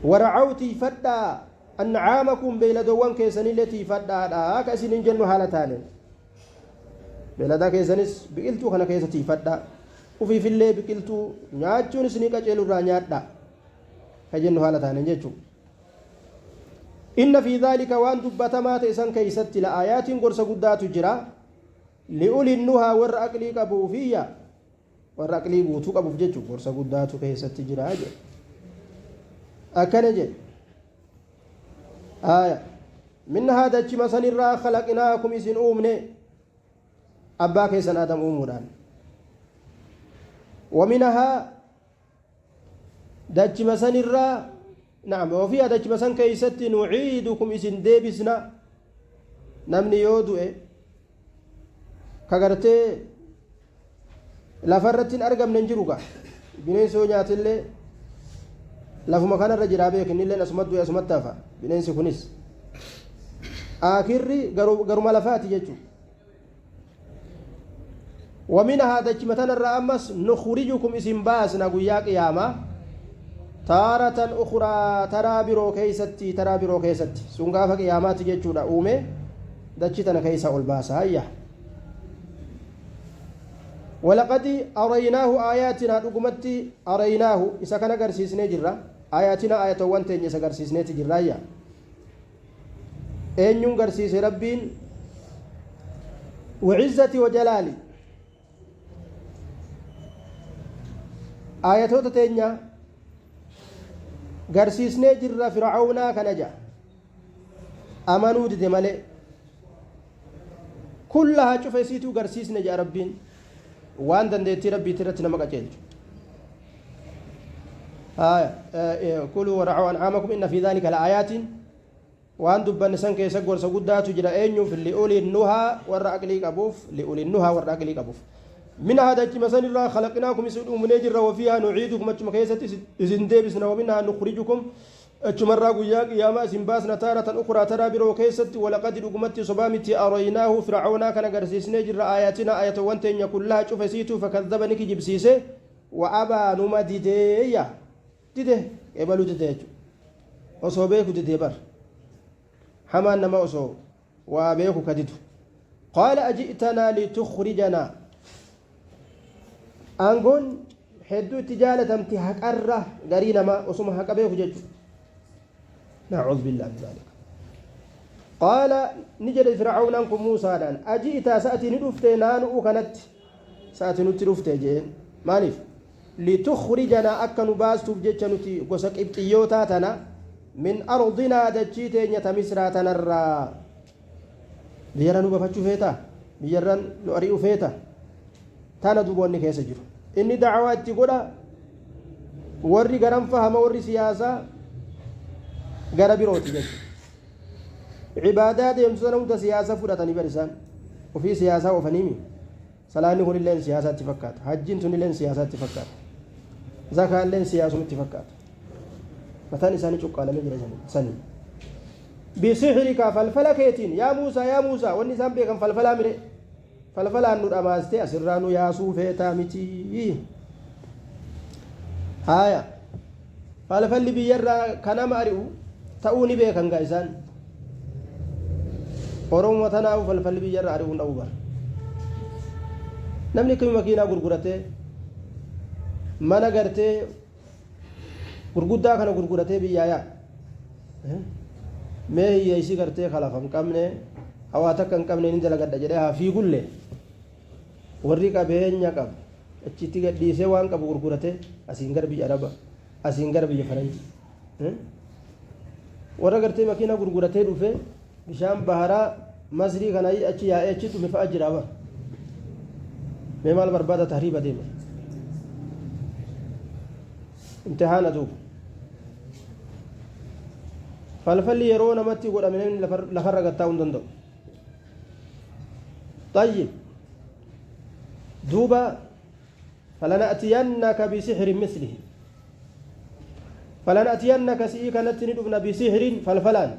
wara'aw tiifadhaa, ancaamakum beeyladoowwan keessanillee tiifadhaadha ka isin hin jennu haala taaneen, beeyladaa keessanis biqiltuu kana keessa tiifadhaa, ufiifillee biqiltuu nyaachuun isinii qaceelurraa nyaadhaa ka jennu haala taaneen jechuudha. Inna fi dhaalika, waan dubbatamaa ta'e san keeysatti, la aayaatiin, gorsa guddaatu jira, li'uli nuhaa, warra aqlii qabuufiyya, warra aqlii guutuu qabuuf jechuun gorsa guddaatu keessatti jira jedhe. Akkana jedhe aya: minhaa, dachima sanirraa, khalaqnaakum, isin uumne, abbaa keessan Aadam uumuudhaan. Waminahaa, dachima sanirraa, na'am, wafiihaa, dachima san keeysatti, nuciidukum, isin deebisna. Namni yoo du'e ka gartee lafarratti hin argamne hin jiru gaa. Bineensi yoo nyaatillee lafuma kanarra jiraa beek, innilleen asumatti du'e, asumatti hafa. Bineensi kunis akirri garuma lafaati jechuudha. Waminahaa, dachima tanarraa ammas, nukhrijukum, isin baasna guyyaa qiyaamaa, taaratan ukhraa, taraa biroo keeysatti, taraa biroo keessatti. Sun gaafa qiyaamaati jechuudha. Uume dachi tana keeysa ol baasa hayya. ولقد أريناه آياتنا, dhugumatti, أريناه, isa kana garsiisnee jirra, آياتنا, aayatowwan teenya isa garsiisneeti jirraayya. Eenyuun garsiise Rabbiin? وعزتي وجلالي, aayatoota teenya garsiisnee jirra Fircawnaa kana ja'a. Amanuu dide malee kullahaa, cufa isiituu garsiisne ja'a Rabbiin. Waan dandeettii Rabbiitti irratti nama qaceelchu. Kuluu waracuu ancaamakum, inna fi dhaalika la'aayaatiin, waan dubbanne san keessa gorsa guddaatu jira. Eenyuuf? Li'uli nuhaa, warra aqlii qabuuf. Li'uli nuhaa, warra aqlii qabuuf. Minhaa, dachima sanirraa, khalaqnaakum, isin uumnee jirra. Wafiihaa nuciidukum, achuma keessatti isin deebisna. Waminhaa nukhrijukum, achumarraa guyyaa qiyaamaa isin baasna, taaratan ukraa, taraa biroo keessatti. Walaqad, dhugumatti, sobaa miti, araynaahu, fircawnaa kana garsiisnee jirra, aayaatina, aayatowwan teenya, kullaha, cufa isiituu. Fakadhaba, ni kijibsiise, wa abaa, numa dideeyya. Dide, ebaluu dide jechuudha. Osoo beeku didee bar. Hamaan nama osoo waa beeku ka didu. Qaala aji'tanaa litukhrijanaa. Aangoon hedduu itti jaalatamti haqarra garii namaa osuma haqa beeku jechuudha. Nacuudhu billaahi min dhaalika. Qaala, ni jedhe Fircawnaan kun Muusaadhaan: aji'taa, sa'atii ni dhufte naanu'u kanatti, sa'atii nutti dhufte jeen. Maaliif? Litukhrijanaa, akka nu baastuuf jecha, nuti gosa qibxiyyootaa tana, min ardinaa, dachii teenya ta Misraa tanarraa. Biyyarra nu bafachuu feeta? Biyyarra nu ari'u feeta? Tana duboonni keessa jiru. Inni dacwaa itti godha, warri garan fahama, warri siyaasaa gara birooti jechuudha. Cibaadaa deemtu sana hunda siyaasa fudhatanii bar. Isaan ofii siyaasaa oofaniimi. Salaanni kunilleen siyaasaatti fakkaata, hajjiin tunilleen siyaasaatti fakkaata, zakaalleen siyaasumatti fakkaata. Mataan isaanii cuqqaalamee jira sanii. Bisixrika, falfala keetiin, yaa Muusaa, yaa Muusaa. Wanni isaan beekan falfalaa mire. Falfalaan nu dhamaastee asirraa nu yaasuu feetaa miti? Haya, falfalli biyyarraa kanama ari'u ta'uu ni beekan gaa isaan. Oromuma tanaa'u falfalli biyyarra ari'uun dhabu bara. Namni akkami makiinaa gurguratee mana gartee gurguddaa kana gurguratee biyyaa yaa mee hiyyeessi gartee kalafa hin qabne hawaa takka hin qabne ni dalagadha jedhee haa fiigullee warri qabeenya qabu achitti gadhiisee waan qabu gurguratee asiin gara biyya araba asiin gara biyya faranjii warra gartee makiinaa gurguratee dhufe bishaan baharaa masrii kana achi yaa'ee achi dhume fa'a jira bara mee maal barbaada tahriiba deema imtihaana duuba falfalli yeroo namatti godhame namni lafarra gattaa'uu hin danda'u طيب دوبا فلنأتينك بسحر مثله فلنأتينك سئيك نتني بسحر فلفلان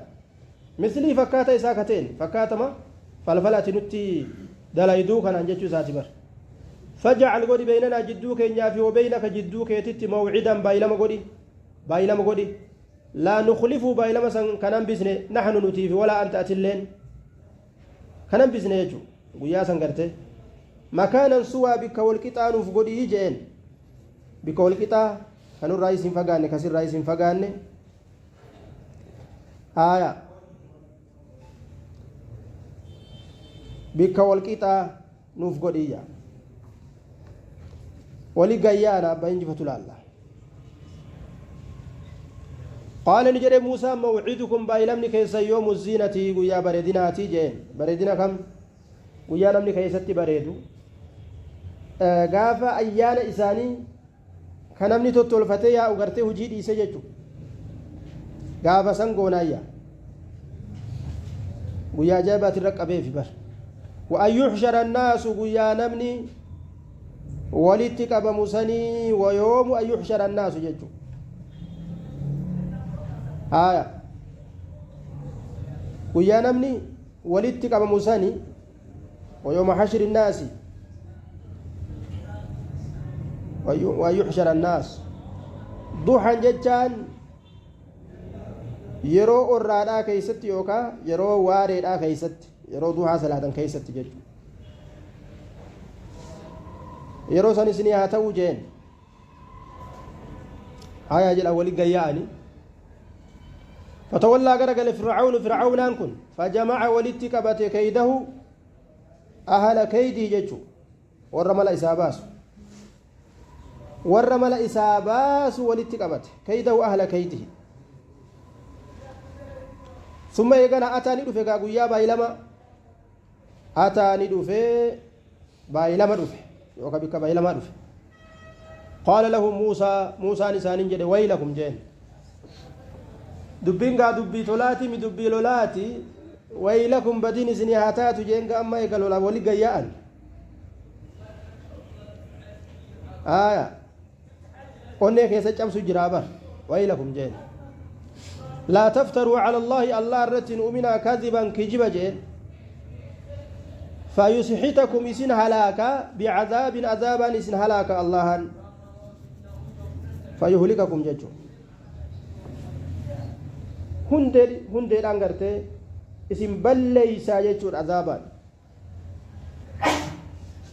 مثله فكاتا إساكتين فكاتما فلفلات نتي دلايدو كان أنجتشو ساتبر فاجعل قولي بيننا جدوك إنيافي وبينك جدوك يتت موعدا بايلما قولي بايلما قولي لا نخلف بايلما سن كنان بسني نحن نتيفي ولا أنت أتلين كنان بسني يجو قيا سنقرته مكانا سوى بك والقطع نوف قولي يجين بك والقطع كانوا الرئيس فقاني كسر الرئيس فقاني آية بك والقطع نوف قولي ولي قيانا بينجفة الله قال نجري موسى موعدكم بايلمني كيس يوم الزينة ويا بريدناتي جين بريدنا كم ويا نمني كيستي بريدو gaafa ayyaana isaanii kan namni tottolfatee yaa'u gartee hojii dhiise jechuudha. Gaafa san goonaayya guyyaa ajaa'ibaati irra qabeefi bar. Wa'an yuxshara annaasu guyyaa namni walitti qabamu sanii wayoomu an yuxshara annaasu jechuudha. Haaya guyyaa namni walitti qabamu sanii wayooma xashri innaasi وأن يحشر الناس ضحى جتان yeroo orraadhaa keessatti yookaan yeroo waareedhaa keessatti yeroo duhaa salaatan keessatti jechuudha. Yeroo san isinii haa ta'uu jeen hayaa jedha wali gayyaa'anii. فتولى غرقل فرعون فرعون كن فجمع ولدت قبت كيده أهل كيده جتشو ورمل إساباس ورمل إساباس ولدت قبت كيده أهل كيده ثم يغنى أتاني دفه غا بايلما أتاني دفه بايلما دفه يوكا بك بايلما دفه قال له موسى موسى نسان جد ويلكم جين دبين غا دبي تولاتي مي دبي لولاتي ويلكم بدين سني هاتاتو جين غا أما يقالوا ولي غيان آية onnee keessa cabsu jira bar waylakum jeen laa taftaruu cala allaahi allah irratti hin uminaa kadiban kijiba jeen fayusxitakum isin halaaka bicadaabin adaabaan isin halaaka allahan fayuhlikakum jechu hundeedhaan gartee isin balleeysaa jechuudha adaabaan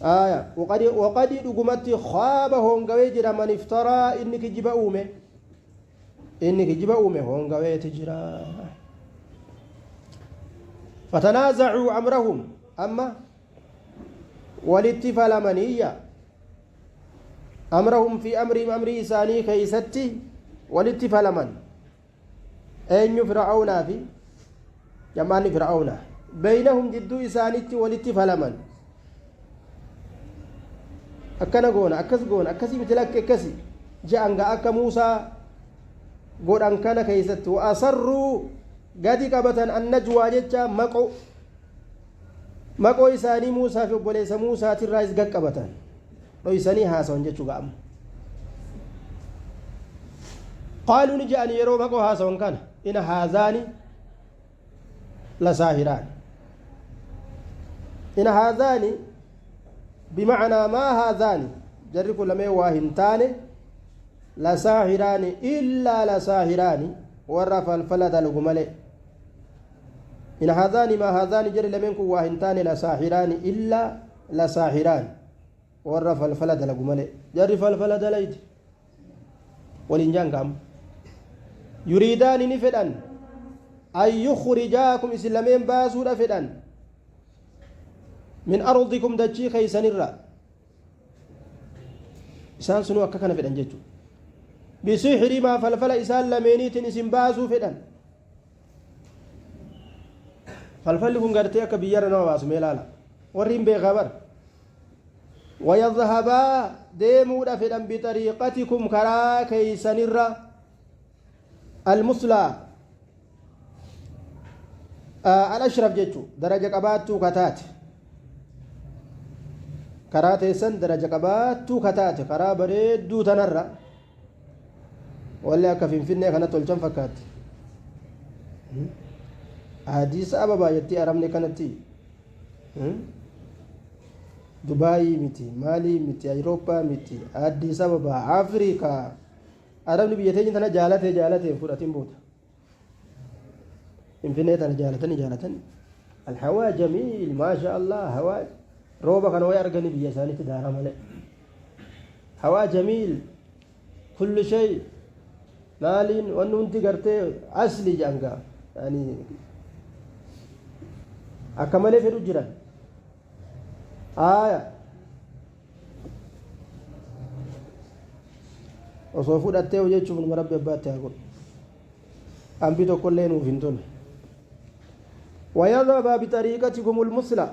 آية وقد دغمت خاب هونغوي جرا من افترى إنك جبا أومي إنك جبا أومي هونغوي تجرا فتنازعوا أمرهم أما والاتفالمنية أمرهم في أمرهم أمر إساني كيستي والاتفالمن أين فرعون في جمان فرعون بينهم جدو إسانيتي والاتفالمن akkana goona akkas goona akkasii miti lakke akkasi je'an ga akka Muusaa godhan kana keessatti wa asarruu gadi qabatan annajwaa jecha maqoo maqoo isaanii Muusaa fi obboleessa Muusaatirraas gaqqabatan dhoysanii haasawan jechuu ga'amu qaaluu ni je'an yeroo maqoo haasawan kana ina haazaani lasaahiraan ina haazaani بمعنى ما هذان جرك لما واهنتان لساهران إلا لساهران ورى فالفلد لغمله In haadhaani maa haadhaani jarri lameen kun waa hin taane lasaaxiraani illaa lasaaxiraan warra falfala dalagu malee jarri falfala dalayti waliin jaan gaama yuriidaani ni fedhan an yukhrijaakum isin lameen baasuudha fedhan min ardikum dachii keeysanirra isaan sunuu akka kana fedhan jechuudha bisixrimaa falfala isaan lameeniitiin isin baasuu fedhan falfalli kun gartee akka biyyarra nama baasu mee ilaala warri hin beekaa bar wayadhabaa deemuudha fedhan bixariiqatikum karaa keeysanirra almuslaa al-ashraf jechu daraja qabaattuu kataate karaa teessan daraja qabaattuu kataate karaa bareedduu tanarra walli akka finfinnee kana tolchan fakkaatti Addis Ababaa jettii arabni kanatti Dubaayii miti maalii miti Awurooppaa miti Addis Ababaa Afrikaa arabni biyya teenya tana jaalatee jaalatee hin fudhatin booda Finfinnee tana jaalatanii jaalatanii alhawaa jamiil maasha Allah hawaa rooba kana wayi arganii biyya isaaniitti daaraa malee hawaa jamiil kulli shay maaliin wanni hundi gartee asli jedhan gaa yani akka malee fedhu jiran aaya osoo fudhattee hojjechuuf numa rabbi abbaatti haa godhu ambi tokkollee nuuf hin tolu ويذهب بطريقتكم المثلى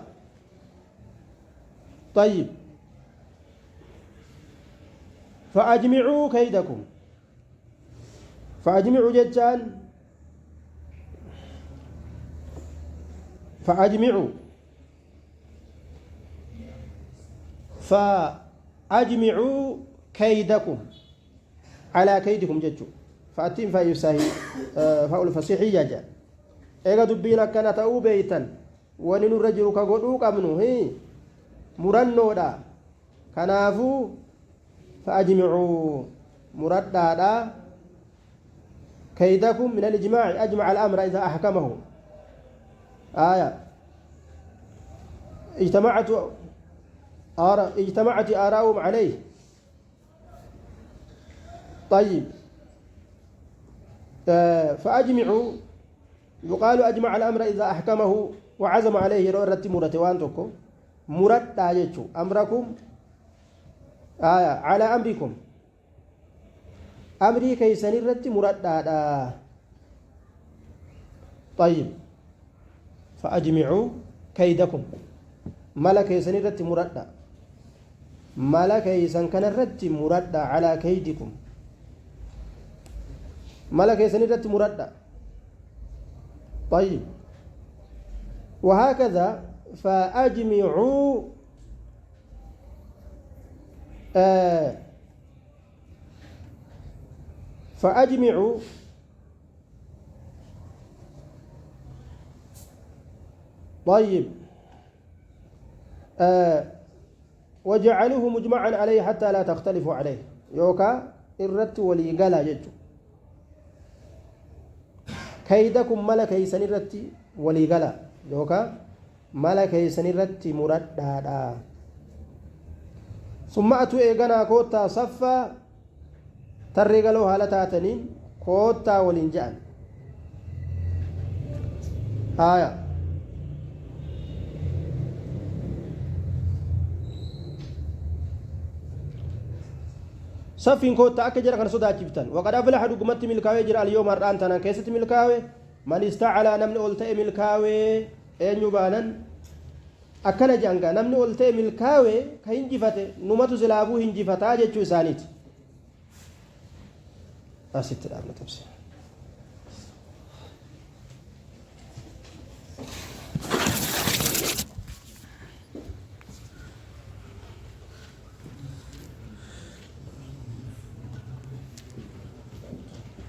طيب فأجمعوا كيدكم فأجمعوا جتان فأجمعوا فأجمعوا كيدكم على كيدكم جتشو فأتين فيساهي فأول فصيحية جاء إيغا دبينا كانت أو بيتا wani nurra jiru ka godhuu qabnu murannoodha kanaafuu fa'ajmicuu muradhaadha kaydakum min alijmaaci ajmaca al'amra idaa ahkamahu آية اجتمعت آراء اجتمعت آراؤهم عليه طيب فأجمعوا يقال أجمع الأمر إذا أحكمه وعزم عليه yeroo irratti murate waan tokko muradhaa jechu amrakum aya calaa amrikum amrii keeysan irratti muradhaadha طيب فأجمعوا كيدكم mala keeysan irratti muradha mala keeysan kana irratti muradha calaa kaydikum mala keeysan irratti muradha طيب وهكذا فأجمعوا آه فأجمعوا طيب آه وجعلوه مجمعا عليه حتى لا تختلفوا عليه يوكا الرت ولي قال ججو Kaydakum mala keeysan irratti walii galaa yookaa mala keeysan irratti muradhaadha. Summa atuu eeganaa koottaa saffaa tarree galoo haala taataniin koottaa waliin je'an. Haaya. Saffiin koottaa akka jara kana sodaachiftan. Waqad aflaha dhugumatti milkaawee jira alyooma har'aan tanaan keessatti milkaawe man istacalaa namni ol ta'e milkaawee eenyu baanan akkana jedhan gaa namni ol ta'e milkaawe ka hinjifate numatu silaafuu hinjifataa jechuu isaaniiti. Asitti dhaabna tafsira.